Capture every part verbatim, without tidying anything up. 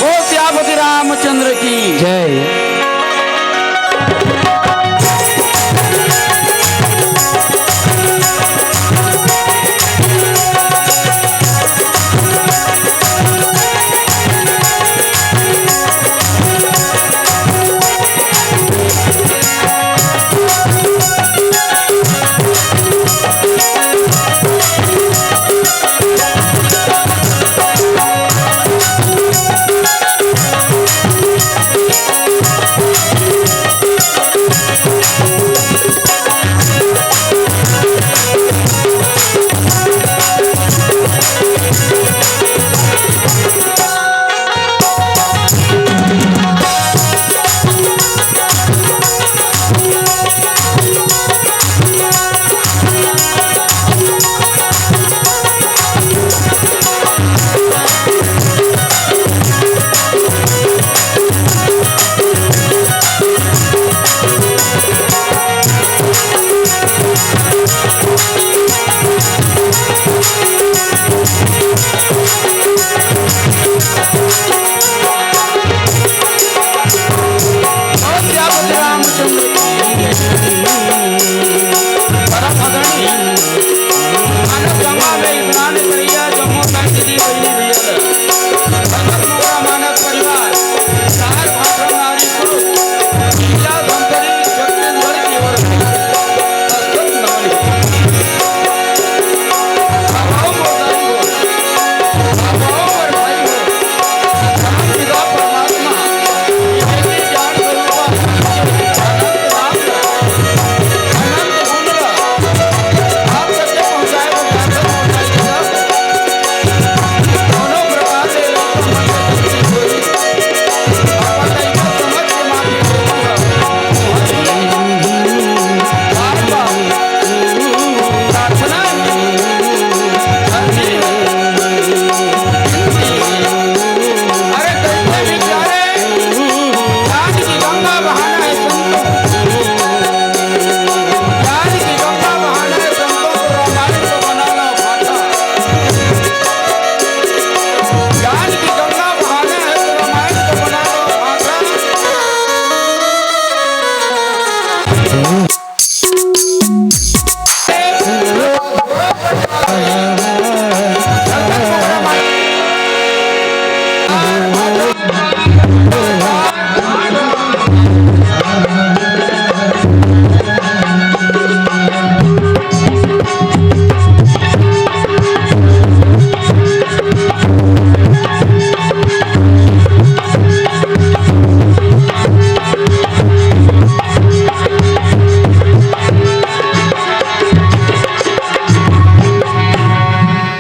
बोल सियापति रामचंद्र की जय।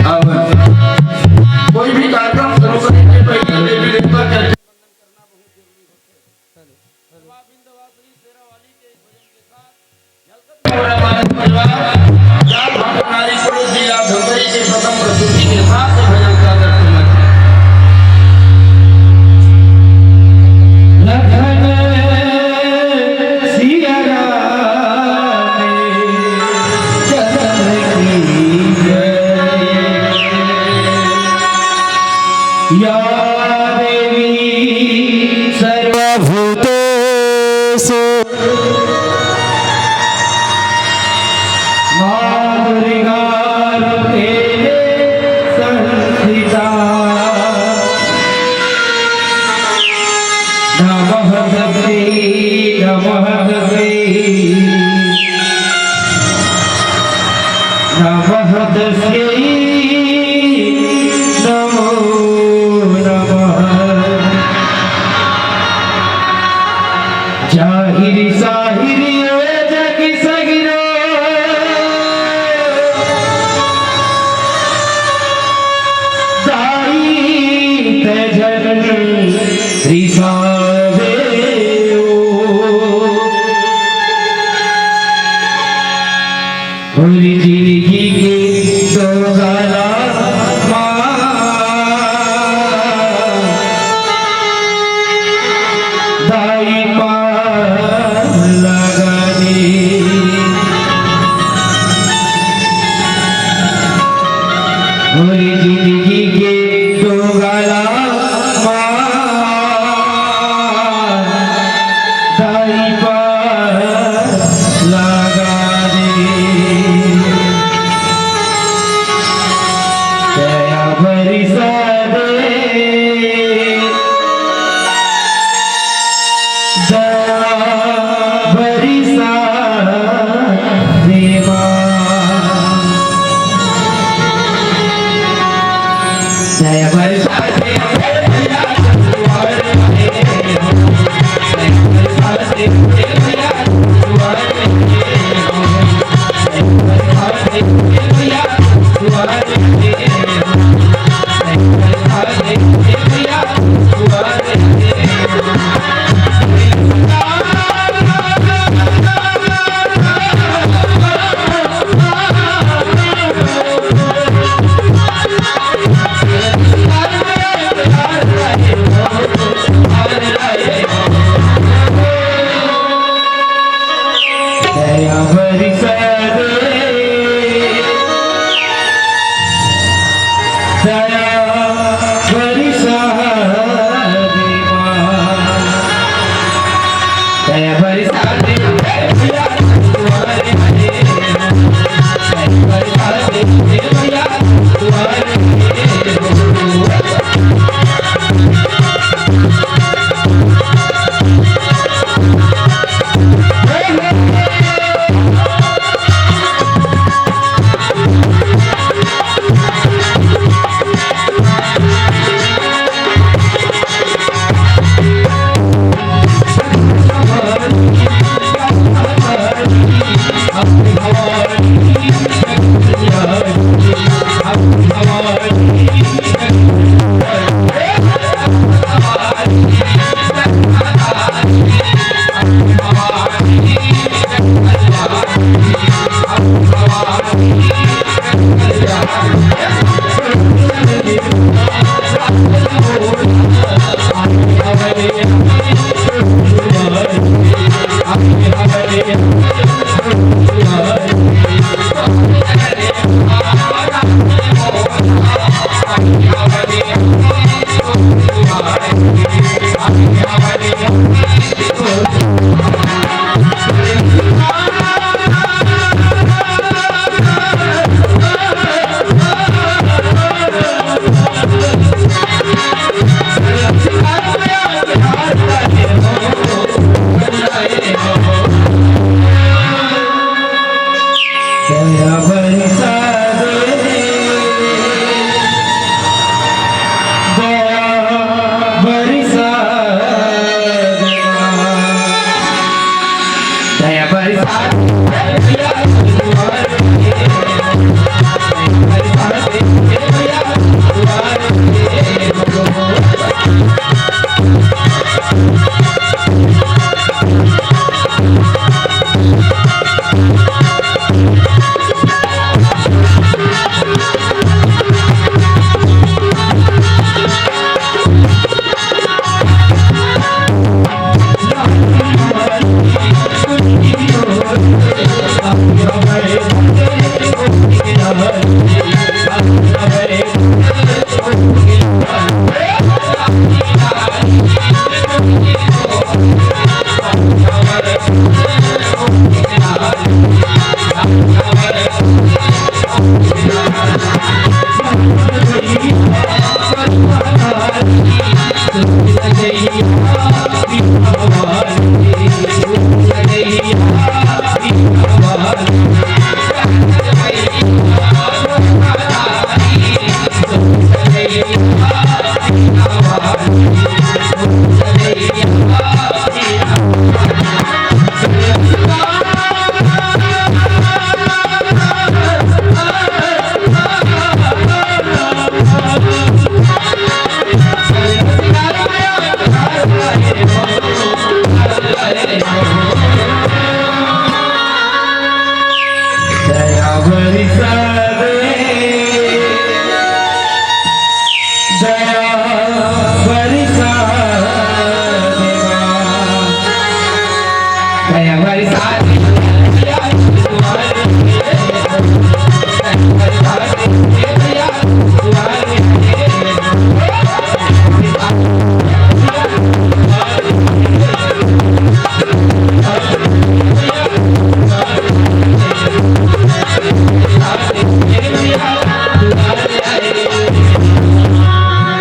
अब कोई भी कार्यक्रम शुरू करने से पहले देवी देवता के या देवी सर्वभूतेषु मां दुर्गा रूपेण संस्थिता। नमः तस्मै, नमः तस्मै। नमः तस्मै, नमो नमः। जाहिर साहिर ए जग सगरो, दाई ते जन रिसावे ओ।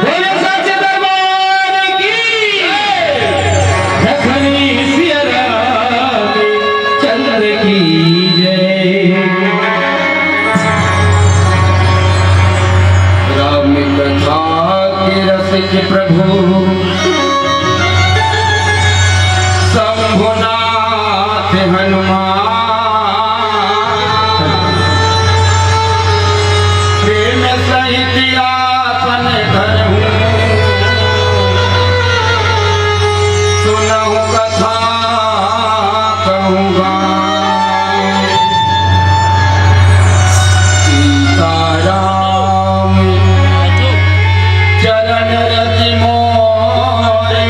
बोले सच्चे दरबार की। जखनी शंभुनाथ हनुमान, प्रेम सहित आसन धरहु, सुनहु कथा कहूँ गान। सीताराम चरण रति मोरे,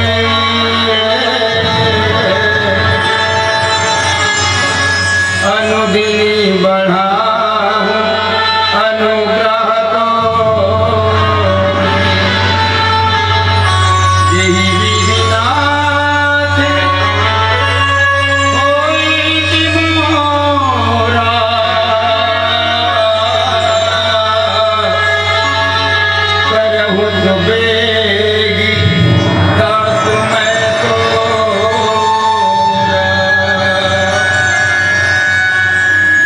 अनुदिन बढ़ाहु अनुग्रह तोरे। जेहि विधि नाथ होई मोरा, करहु सुबेग दास मैं तोरा।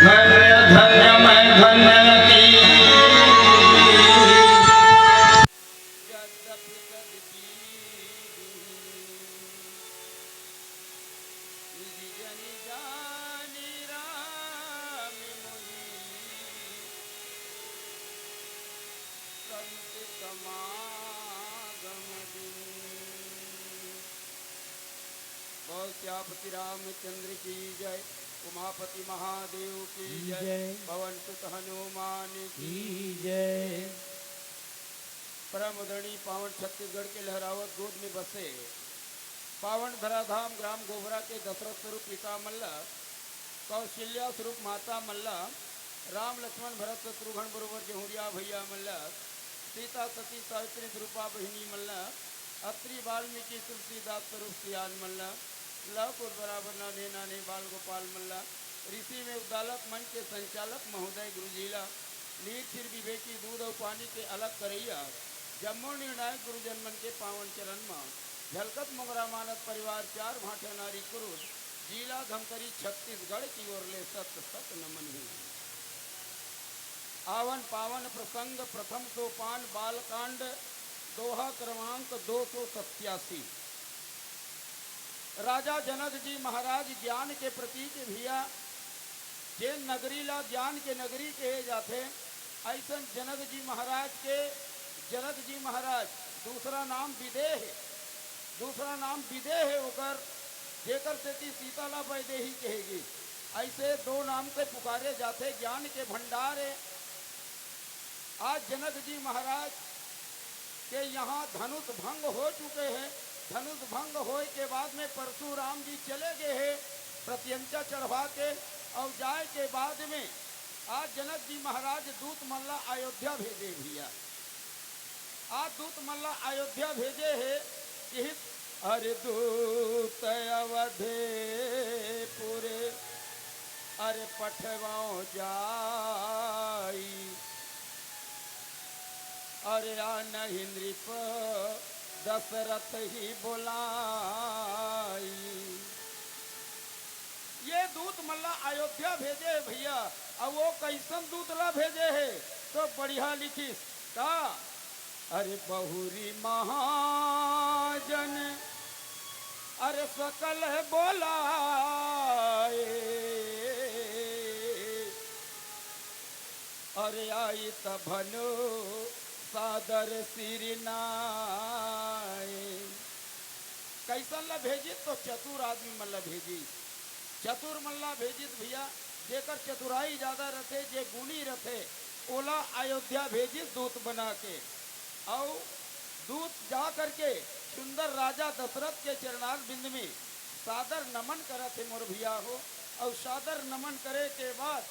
धन्य धन्य मैं धन्य की जगत पीर निज जनि जानि राम मुनि संत समागम दिन। बोल सियापति रामचंद्र की जय, उमापति महादेव की की जय, जय। पवन सुत हनुमान की की जय। परम आदरणीय पावन छत्तीसगढ़ के लहरावत गोद में बसे पावन धराधाम ग्राम गोबरा के दशरथ स्वरूप पिता मन ल, कौशल्या स्वरूप माता मन ल, राम लक्ष्मण भरत शत्रुघ्न बरोबर जहुरिया भैया मन ल, सीता सती सावित्री स्वरूपा बहिनी मन ल, अत्रि वाल्मीकि तुलसीदास स्वरूप सियान मन ल, लव कुल बराबर नान्हे नान्हे बाल गोपाल मन ल, ऋषि में उद्दालक मंच के संचालक महोदय गुरुजी ल, नीर क्षीर विवेकी दूध अउ पानी के अलग करइया जम्मो निर्णायक गुरुजन मन के पावन चरण म झलकत मोंगरा मानस परिवार चार भांठा नारी कुरुद जिला धमतरी छत्तीसगढ़ की ओर ले सत सत नमन हे। आवन पावन प्रसंग प्रथम सोपान बालकांड दोहा क्रमांक दो सौ सत्यासी। राजा जनक जी महाराज ज्ञान के प्रतीक भैया, जेन नगरी ला ज्ञान के नगरी कहे जाथे, अइसन जनक जी महाराज के, जनक जी महाराज दूसरा नाम विदेह हे, दूसरा नाम विदेह हे ओकर, जेकर सेती सीता ला वैदेही कहे गिस। अइसे दो नाम से पुकारे जाथे, ज्ञान के भंडार हे। आज जनक जी महाराज के यहाँ धनुष भंग हो चुके हे। धनुष भंग होय के बाद में परशुराम जी चले गे हे प्रत्यंचा चढ़वा के, अउ जाय के बाद में आज जनक जी महाराज दूत मन ला अयोध्या भेजे भैया। आज दूत मन ला अयोध्या भेजे हे, किहिस, अरे दूत अवधेपुर अरे पठवाओ जाई, अरे आनहि नृप दशरथ ही बोलाई। ये दूत मन ला अयोध्या भेजे हे भैया। अउ वो कइसन दूत ला भेजे हे, तो बढ़िया लिखिस का? अरे बहुरी महाजन अरे सकल बोलाए, अरे आई तभनु सादर सिरनाए। कइसन ला भेजिस? तो चतुर आदमी मन ला भेजिस। चतुर मन ला भेजिस भैया, जेकर चतुराई जादा रथे, जे गुणी रथे, ओला अयोध्या भेजिस दूत बना के। अउ दूत जा करके सुंदर राजा दशरथ के चरणार बिंद में सादर नमन करत हे मोर भैया हो। अउ सादर नमन करे के बाद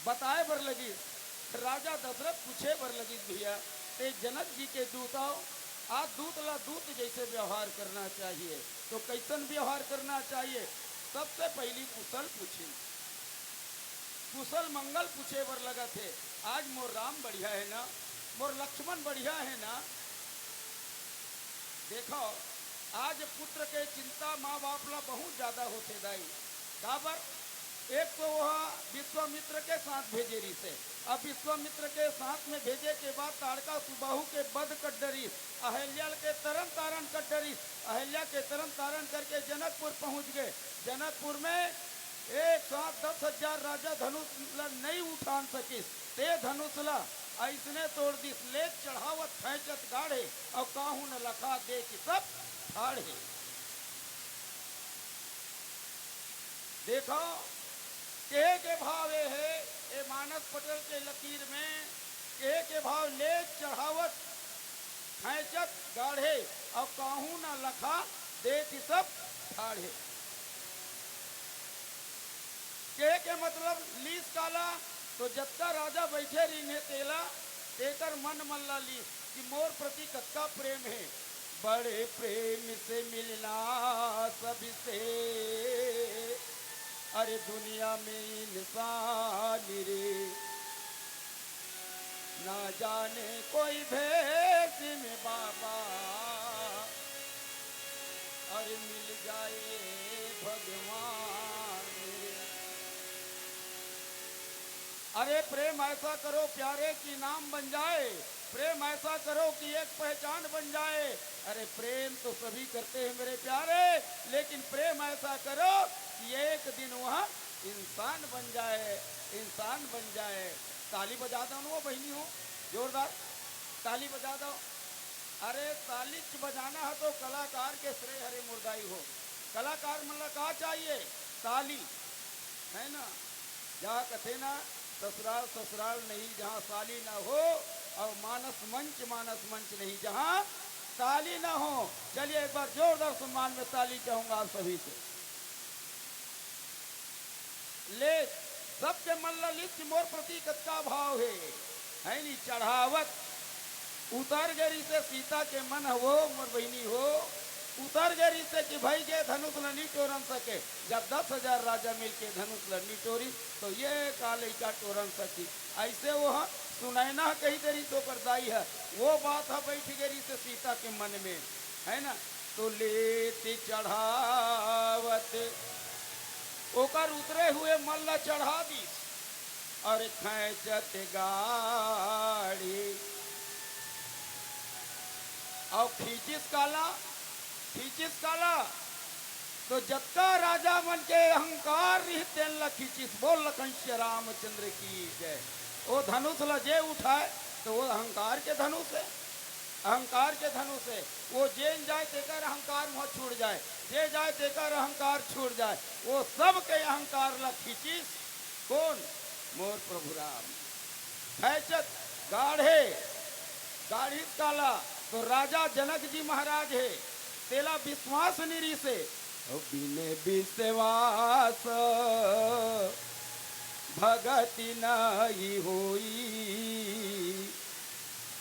बताए बर लगिस, राजा दशरथ पूछे बर लगिस, भैया, ते जनक जी के दूत आव, आ दूत ला दूत जैसे व्यवहार करना चाहिए, तो कैसन व्यवहार करना चाहिए? सबसे पहली कुशल पूछिन, कुशल मंगल पूछे बर लगत हे। आज मोर राम बढ़िया हे ना, मोर लक्ष्मण बढ़िया हे ना? देखो, आज पुत्र के चिंता माँ बाप ला बहुत ज्यादा होथे दाई। काबर? एक तो वो विश्वामित्र के साथ भेजे रिहिस हे। अब विश्वामित्र के साथ में भेजे के बाद ताड़का सुबाहु के बध कर डरिस, अहल्या के तरन तारन कर डरिस, अहिल्या के तरन तारन करके जनकपुर पहुंच गे। जनकपुर में एक साथ दस हजार राजा धनुष ल नइ उठान सकिस। ते धनुष ल अइसने तोड़ दिस, लेत चढ़ावत खैंचत गाढ़े, अउ काहू न लखा दे कि सब ठाढ़े। देखो, कहे के भाव ये हे, ए मानस पटल के लकीर में कहे के भाव, लेत चढ़ावत खैंचत गाढ़े, अउ काहू न लखा दे कि सब ठाढ़े। कहे के मतलब लीस काला, तो जतका राजा बइठे रहिन हे तेला, तेकर मन मन ला लीस कि मोर प्रति कतका प्रेम हे। बड़े प्रेम से मिलना सबसे, अरे दुनिया में इंसान रे, ना जाने कोई भेष में बाबा, अरे मिल जाए भगवान रे। अरे प्रेम ऐसा करो प्यारे कि नाम बन जाए, प्रेम ऐसा करो कि एक पहचान बन जाए। अरे प्रेम तो सभी करते हैं मेरे प्यारे, लेकिन प्रेम ऐसा करो कि एक दिन वह इंसान बन जाए, इंसान बन जाए। ताली बजा दो ना वो बहिनी हो, जोरदार ताली बजा दो। अरे ताली बजाना हे तो कलाकार के श्रेय हरे मोर दाई हो। कलाकार मन ला का चाहिए? ताली, है ना? जहाँ कथे ना, ससुराल ससुराल नहीं जहाँ साली ना हो, और मानस मंच मानस मंच नहीं जहाँ ताली ना हो। चलिए एक बार जोरदार सम्मान में ताली चाहूंगा आप सभी से। ले, सबके मन ला लिस कि मोर प्रति कतका भाव हे, है नी? चढ़ावत उतर गे रिहिसे सीता के मन ह वो, मोर बहिनी हो, उतर गे रिहिसे कि भई गे धनुष ल नी टोरन सके। जब दस हजार राजा मिलके धनुष ल नी टोरिस, तो ये का लइका टोरन सकी? अइसे वो ह सुनैना कही दे रिहिस ओकर दाई ह, वो बात ह बइठ गे रिहिसे सीता के मन में, है ना? तो लेत चढ़ावत ओकर उतरे हुए मन ल चढ़ा दिस। और खैंचत गाड़ी। और खींचिस काला, खींचिस काला, तो जतका राजा मन के अहंकार रिहिस तेन ल खींचिस। बोल लखन श्री रामचंद्र की जय। वो धनुष ल जे उठाए तो वो अहंकार के धनुष हे, अहंकार के धनुष हे। वो जेन जाए तेकर अहंकार वहाँ छूट जाए, जे जाए तेकर अहंकार छूट जाए, वो सब के अहंकार ल खींचिस। कोन? मोर प्रभु राम। खैंचत गाढ़े, गाढ़िस काला, तो राजा जनक जी महाराज हे, तेला विश्वास नी रिहिसे। बिन विश्वास भगति नहीं होई।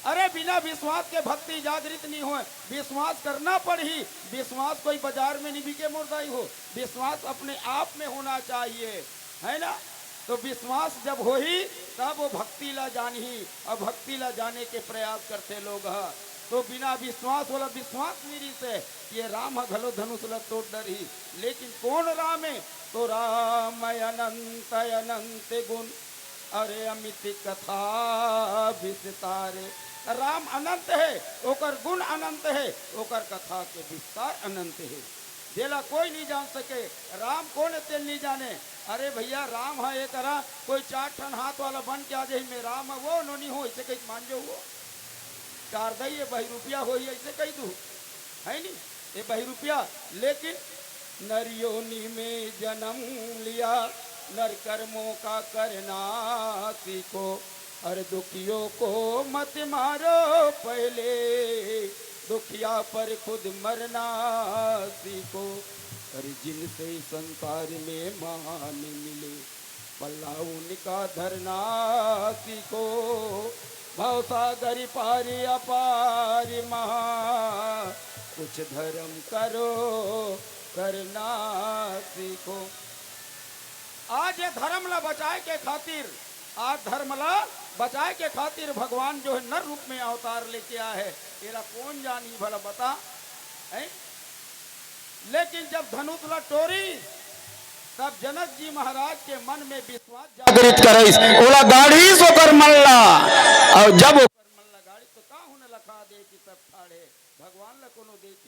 अरे बिना विश्वास के भक्ति जागृत नहीं होए, विश्वास करना पड़ही। विश्वास कोई बाजार में नहीं बिके मोर दाई हो, विश्वास अपने आप में होना चाहिए, है ना? तो विश्वास जब होही तब वो भक्ति ला जानही, और भक्ति ला जाने के प्रयास करथे लोग ह। तो बिना विश्वास वाला विश्वास नहीं रिहिसे, ये राम ह घलो धनुष ला तोड़ डरही। लेकिन कोन राम हे? तो राम अनंत अनंत गुण, अरे अमित कथा विस्तारे। राम अनंत हे, ओकर गुण अनंत हे, ओकर कथा के विस्तार अनंत हे, जेला कोई नहीं जान सके। राम कोन हे तेन नहीं जाने। अरे भैया, राम ह एक अरा कोई चार ठन हाथ वाला बन के आ जाही, मैं राम ह वो नोनी हो, अइसे कही मान जाऊ वो। चार दई ये बहिरुपिया होही, अइसे कही दू, है नी? ये बहिरुपिया, लेकिन नर योनि में जन्म लिया, नर कर्मों का करना सीखो। अरे दुखियों को मत मारो पहले, दुखिया पर खुद मरना सीखो। अरे जिनसे संसार में मान मिले, पल्ला उनका धरना सीखो। भवसागर पारी अपार महा, कुछ धर्म करो, करना सीखो। आज ये धर्म ला बचाए के खातिर, आज धर्म ला बचाए के खातिर भगवान जो है नर रूप में अवतार लेके आए है, एला कौन जानी भला बता, हैं? लेकिन जब धनुष ला टोरी, तब जनक जी महाराज के मन में विश्वास जागृत करइस, ओला गाढ़िस ओकर मन ला, और जब ओकर मन ला गाढ़िस, तो काहू न लखा दे कि सब ठाढ़े, भगवान ला कोनो देखी।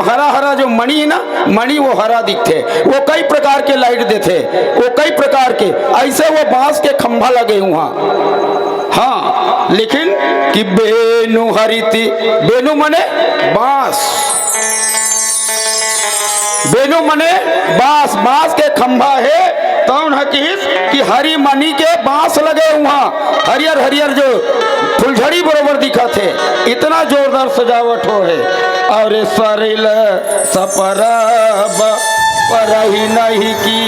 हरा हरा जो मणि हे ना, मणि वो हरा दिखथे, वो कई प्रकार के लाइट देथे, वो कई प्रकार के, अइसे वो बांस के खंभा लगे हुआ। हाँ, लेकिन कि बेनु हरिति, बेनु मने बांस, बेनु मने बांस, बांस के खंभा हे। तौन ह किहिस कि हरी मणि के बांस लगे हुआ, हरियर हरियर जो फुलझड़ी बरोबर दिखत हे, इतना जोरदार सजावट हो हे। अउ सरिल सपरब परही नहीं की।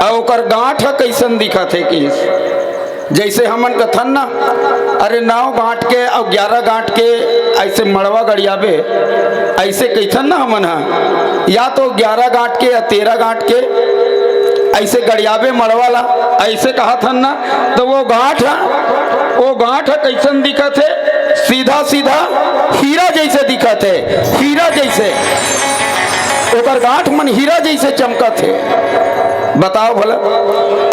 अउ ओकर गांठ ह कइसन दिखत हे कि जइसे हमन कथन ना, अरे नौ गांठ के अउ ग्यारह गांठ के अइसे मड़वा गड़ियाबे, अइसे कहिथन ना हमन ह, या तो ग्यारह गांठ के या तेरह गांठ के अइसे गड़ियाबे मड़वा ला, अइसे कहत हन ना, त वो गांठ ह, वो गांठ ह कइसन दिखत हे? सीधा सीधा हीरा जइसे दिखत हे, हीरा जइसे। ओकर गांठ मन हीरा जइसे चमकत हे। बताओ भला,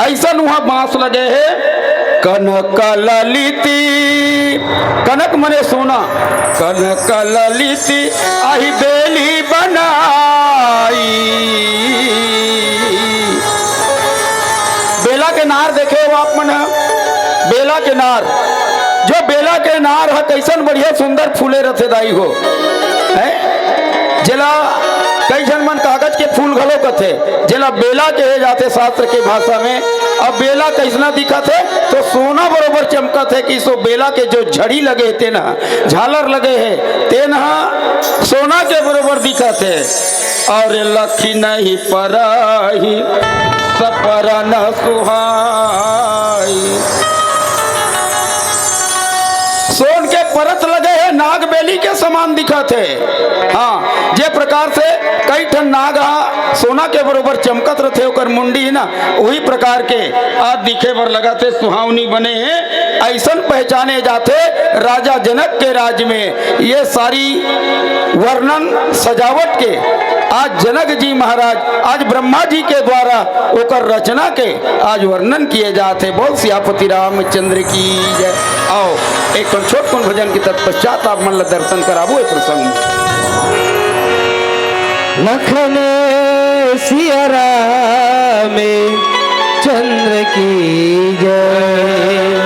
अइसन उहां बांस लगे हे। कनक ललिति, कनक मने सोना, कनक ललिति आही बेली बनाई। बेला के नार देखे हो आप मन ह? बेला के नार, जो बेला के नार ह कइसन बढ़िया सुंदर फूले रथे दाई हो, हैं? जेला कई झन मन कागज के फूल घलो कथे, जेला बेला कहे जाथे शास्त्र के भाषा में। अब बेला कइसना दिखत हे, तो सोना बरोबर चमकत हे कि सो बेला के जो झड़ी लगे हे तेन ह, झालर लगे हे तेन ह सोना के बरोबर दिखत हे। अउ लखि नहीं परही सपरन सुहाई। सोन के परत लगे हे, नागबेली के समान दिखत हे। हाँ, जे प्रकार से कई ठन नाग ह सोना के बरोबर चमकत रथे, ओकर मुंडी ना, उही प्रकार के आज दिखे बर लगत हे, सुहावनी बने हे। अइसन पहचाने जाथे राजा जनक के राज में ये सारी वर्णन सजावट के। आज जनक जी महाराज, आज ब्रह्मा जी के द्वारा ओकर रचना के आज वर्णन किए जात हे। बोल सियापति रामचंद्र की जय। आओ, एक ठन छोट कुन भजन के तत्पश्चात आप मन ला दर्शन कराबो ए प्रसंग में। लखन सिया राम चंद्र की जय।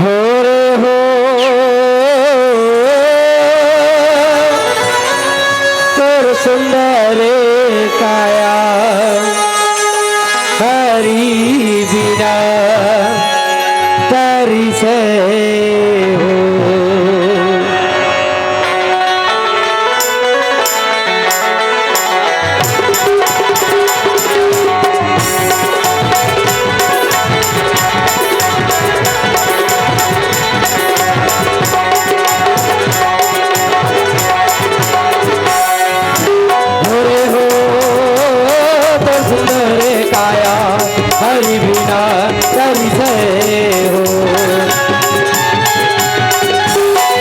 हो रे हो, तोर सुंदर काया हरि बिना तरिसे हो। हो रे हो, तोर सुंदर काया हरि बिना तरिसे हो।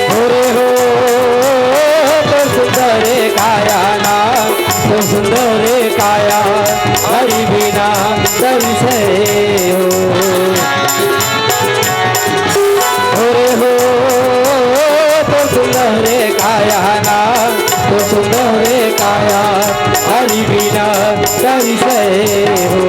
हो रे हो, तोर सुंदर काया ना, तोर सुंदर काया हरि बिना तरिसे हो। हो रे हो, तोर सुंदर काया ना, तोर सुंदर काया हरि बिना तरिसे हो।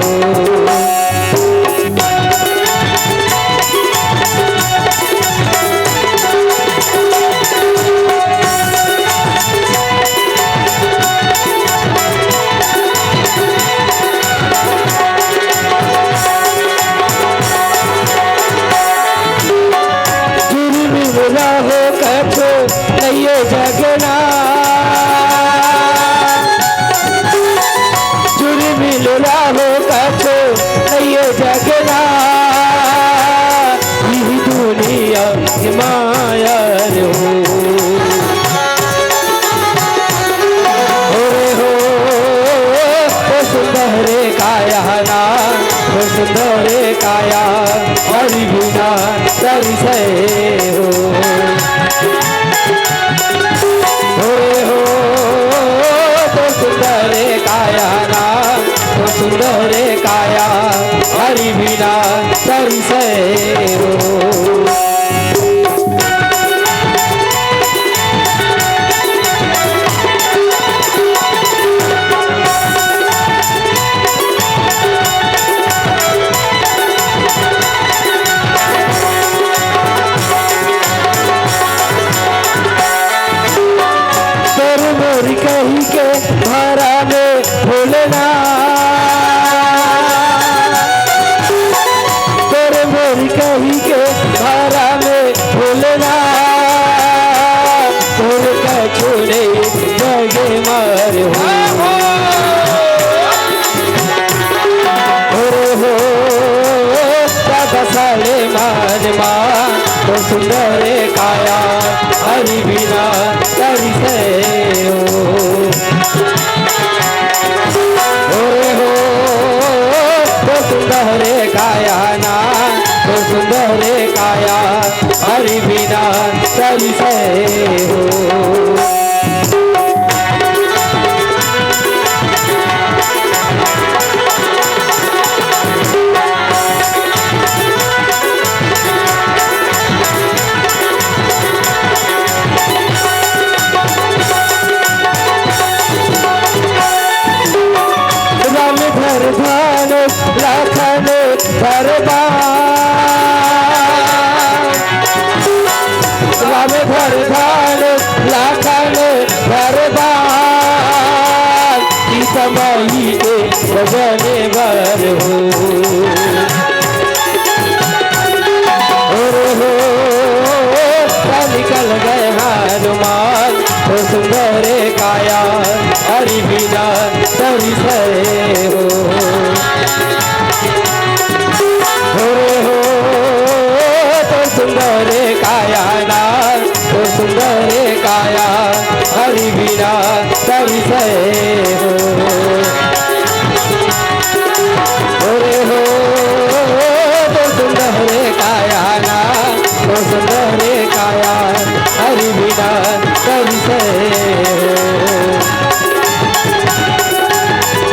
जुर्मी मिला हो कछु नइये जगना। जुर्मी मिला हो कछु नइये जगना। इही दुनिया के माया रे हो। हो रे हो, तोर सुंदर काया ना, तोर सुंदर काया हरि बिना तरिसे हो। हो रे हो, तोर सुंदर काया ना, तोर सुंदर काया हरि बिना तरिसे हो। सुंदर काया ना, तो सुंदर काया, हरि बिना तरिसे हो। राम धर ध्यान लखन धर बाण, राम धर ध्यान लखन धर बाण, की समाई के सजने बर हो। अरे हो, निकल गए हनुमान, तो सुंदर काया, हरि बिना तरिसे हो। अरे हो, तो सुंदर काया ना, तो सुंदर काया, हरि बिना तरिसे हो। अरे हो, तो सुंदर काया ना, तो सुंदर काया, हरि बिना तरिसे हो।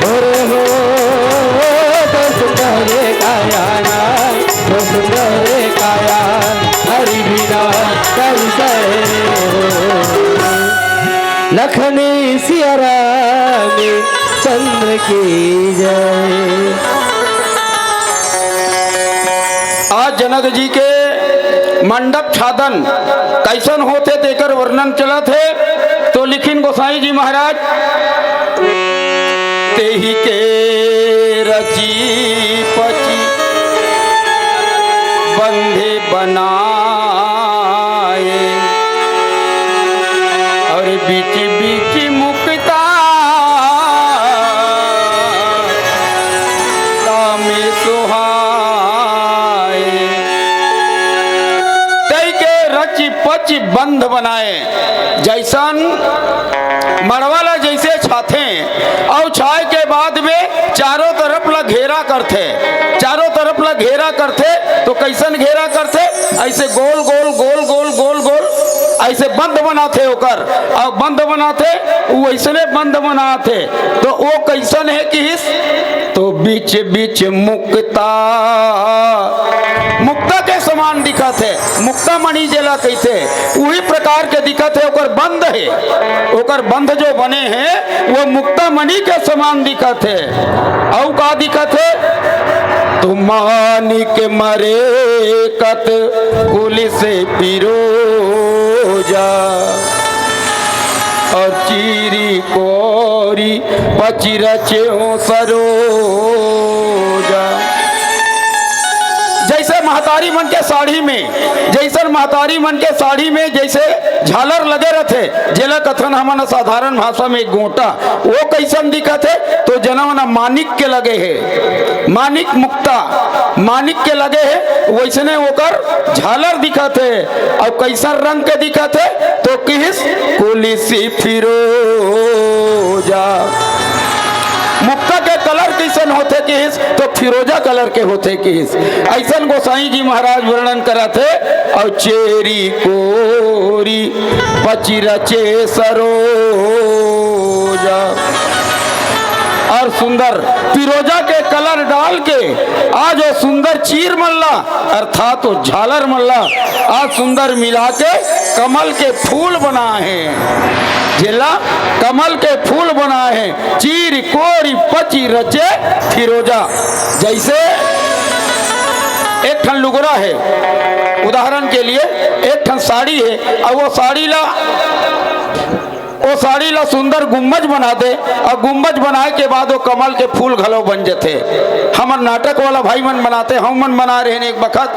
अरे हो, तो सुंदर काया ना, तो सुंदर काया, हरि बिना तरिसे हो। लखन सिया राम चंद्र की जय। आज जनक जी के मंडप छादन कैसन होथे, तेकर वर्णन चलत हे। तो लिखिन गोसाई जी महाराज, तेहि के रचि पचि बंधे बनाए, और बीच बीच मुक्ता तामे सुहाए। तेहि के रचि पचि बंध बनाए, जैसन मड़वा ला जैसे छाथे, अउ छाए के बाद में चारों तरफ ला घेरा करथे, चारों तरफ ला घेरा करथे, तो कैसन घेरा करथे? ऐसे गोल गोल गोल गोल गोल गोल ऐसे बंध बनाथे ओकर, अउ बंध बनाथे, उ ऐसने बंध बनाथे। तो ओ कैसन हे किहिस? तो बीच बीच मुक्ता, मुक्ता के समान दिखत हे, मुक्ता मणि जेला कहिथे, उही प्रकार के दिखत हे। ओकर बंध हे, ओकर बंध जो बने हे, वो मुक्ता मणि के समान दिखत हे। अउ का दिखत हे? तो मानिक मरे कत कुलिस फिरोजा, और चीरी कोरी पचि रचेउ सरोजा। जैसे महतारी मन के साड़ी में, जैसन महतारी मन के साड़ी में जैसे झालर लगे रथे, जेला कथन हमन साधारण भाषा में गोटा, वो कैसन दिखत हे? तो जनवन मानिक के लगे हे, मानिक मुक्ता मानिक के लगे हे, वैसने ओकर झालर दिखत हे। अउ कैसन रंग के दिखत हे? तो किहिस कुलिस फिरोजा। मुक्ता के कलर कैसन होथे किहिस? तो फिरोजा कलर के होथे किहिस। ऐसन गोसाई जी महाराज वर्णन करत हे। अउ चेरी कोरी पचि रचे सरोजा। और सुंदर फिरोजा के कलर डाल के आज वो सुंदर चीर मन ला, अर्थात वो झालर मन ला आज सुंदर मिला के कमल के फूल बनाए हे। जेला कमल के फूल बनाए हे, चीर कोरी पचि रचे फिरोजा। जैसे एक ठन लुगरा हे, उदाहरण के लिए एक ठन साड़ी हे, अउ वो साड़ी ला, वो साड़ी ला सुंदर गुम्बज बना दे, अउ गुम्बज बनाए के बाद वो कमल के फूल घलो बन जथे। हमर नाटक वाला भाई मन बनाथे, हम मन बना रहे एक बखत,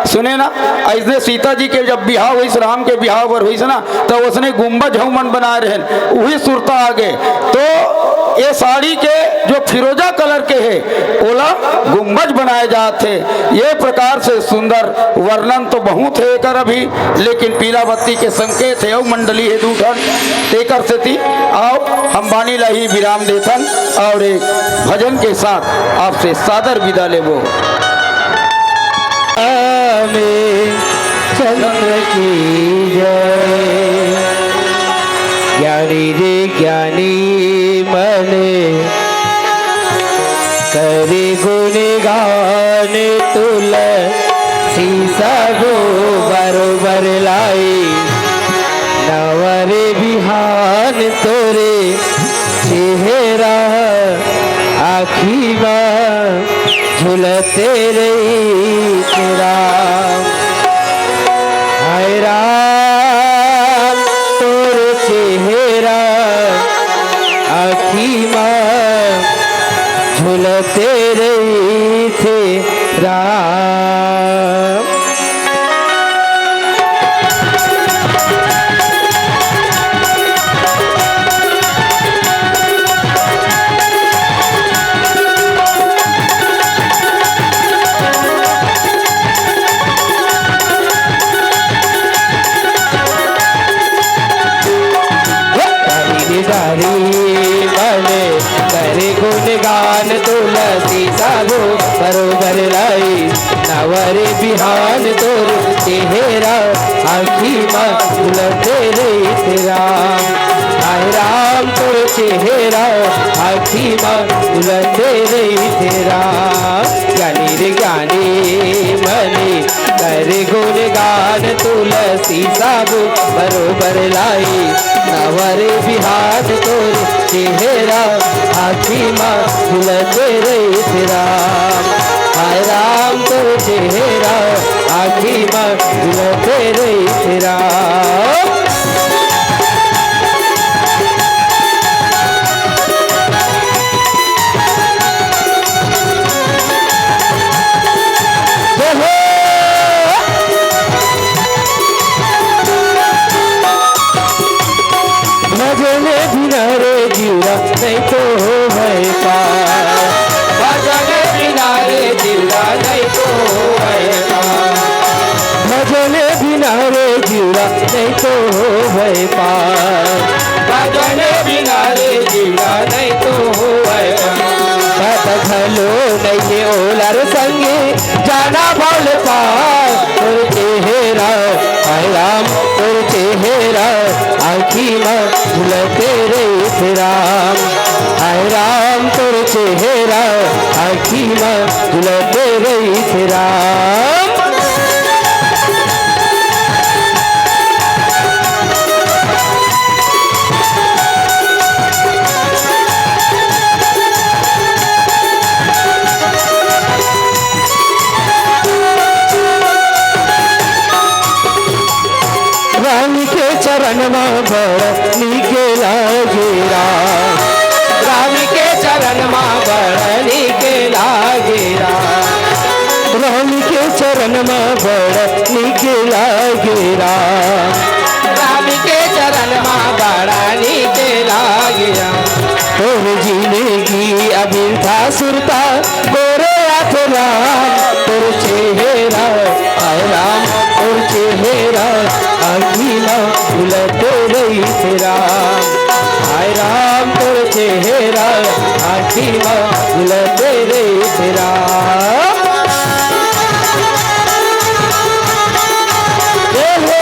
सुने ना, ऐसने सीता जी के जब बिहाव होइस, राम के बिहाव बर होइस ना, त ओसने गुम्बज हमन बनाए रहेन, उही सुरता आगे। तो ये साड़ी के जो फिरोजा कलर के हे, ओला गुम्बज बनाए जात हे। ये प्रकार से सुंदर वर्णन तो बहुत हे एकर अभी, लेकिन पीला बत्ती के संकेत हे, अउ मंडली हे दू ठन, तेकर कर सेती, आओ, हम बानी ला ही विराम देथन और एक भजन के साथ आपसे सादर विदा लेबो। आमे चंद्र की जय। ज्ञानी रे ज्ञानी मन करे गुणगान तुलसी सबो बरोबर लाई। नवा रे बिहान तोरे चेहरा आँखी मा झुलते रहिथे राम। हाय राम तोर चेहरा आँखी मा झुलते रहिथे राम। डारी डारी मन करे गुणगान तुलसी सबो बरोबर लाई। नवा रे बिहान तोर चेहरा आँखी मा झुलते रहिथे राम। हाय राम तोर चेहरा आँखी मा झुलते रहिथे राम। ज्ञानी रे ज्ञानी मने करे गुणगान तुलसी सबो बरोबर लाई। नवा रे बिहान तोर चेहरा आँखी मा झुलते रहिथे राम। हाय राम तोर चेहरा आँखी मा झुलते रहिथे राम। भजन बिना रे जीवा नहीं तो होवय पार। भजन बिना रे जीवा नहीं तो होवय पार। भजन बिना रे जीवा नहीं तो होवय पार। भजन बिना रे जीवा नहीं तो होवय पार। बात घलो नइये ओला रे संगी जाना भव ले पार। तोर चेहरा हाय राम तोर चेहरा आँखी मा झुलते रहिथे राम। हाय राम तोर चेहरा आँखी मा झुलते रहिथे राम। राम के चरण मा बड़ नीक लागे राम। राम के चरण मा बड़ नीक लागे राम। राम के चरण मा बड़ नीक लागे राम। राम के चरण मा बड़ा नीक लागे राम। तोर जिनगी अबिरथा सुरता तोरे आथे राम। तोर चेहरा हाय राम तोर चेहरा आँखी मा झुलते रहिथे राम। हाय राम तोर चेहरा आँखी मा झुलते रहिथे राम। जय हो।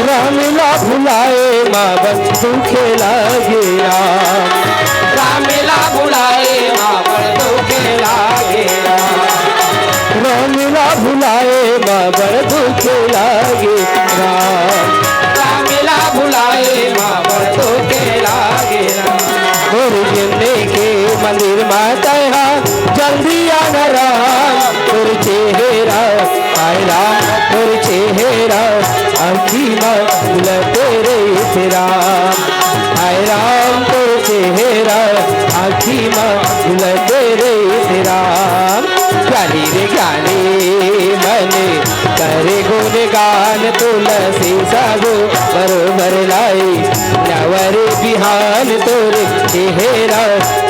राम ला भुलाए मा बड़ दुख लागे राम। राम ला भुलाए मा बड़ दुख लागे राम। राम ला भुलाए मा बड़ दुख लागे राम। राम ला भुलाए मा बड़ दुख लागे राम। मोर जिनगी के मंदिर मा तैं हा जल्दी आना राम। तोर चेहरा हाय राम तोर चेहरा आँखी मा झुलते रहिथे राम। हाय राम तोर चेहरा आँखी मा झुलते रहिथे राम। ज्ञानी रे ज्ञानी मन करे गुण गान तुलसी सबो बरोबर लाई, नवरे बिहान तोरे चेहरा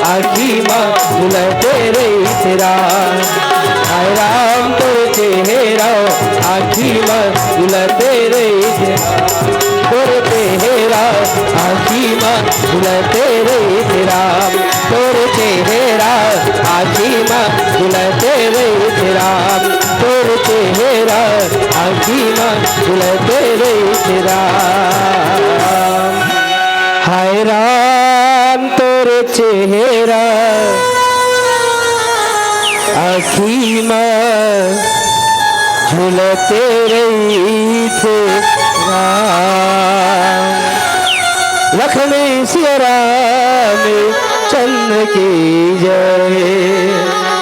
आँखी मा झुलते रहित राम। हाय राम तोरे चेहरा आँखी मा झुलते रहित राम, तोरे चेहरा आँखी मा झुलते रहित राम, तोरे चेहरा आँखी मा झुलते रहित राम, तोरे चेहरा आँखी मा झुलते रहित राम। हाय राम तोरे चेहरा आँखी मा झुलते रहित राम। लखमी सिया राम चंद्र की जय।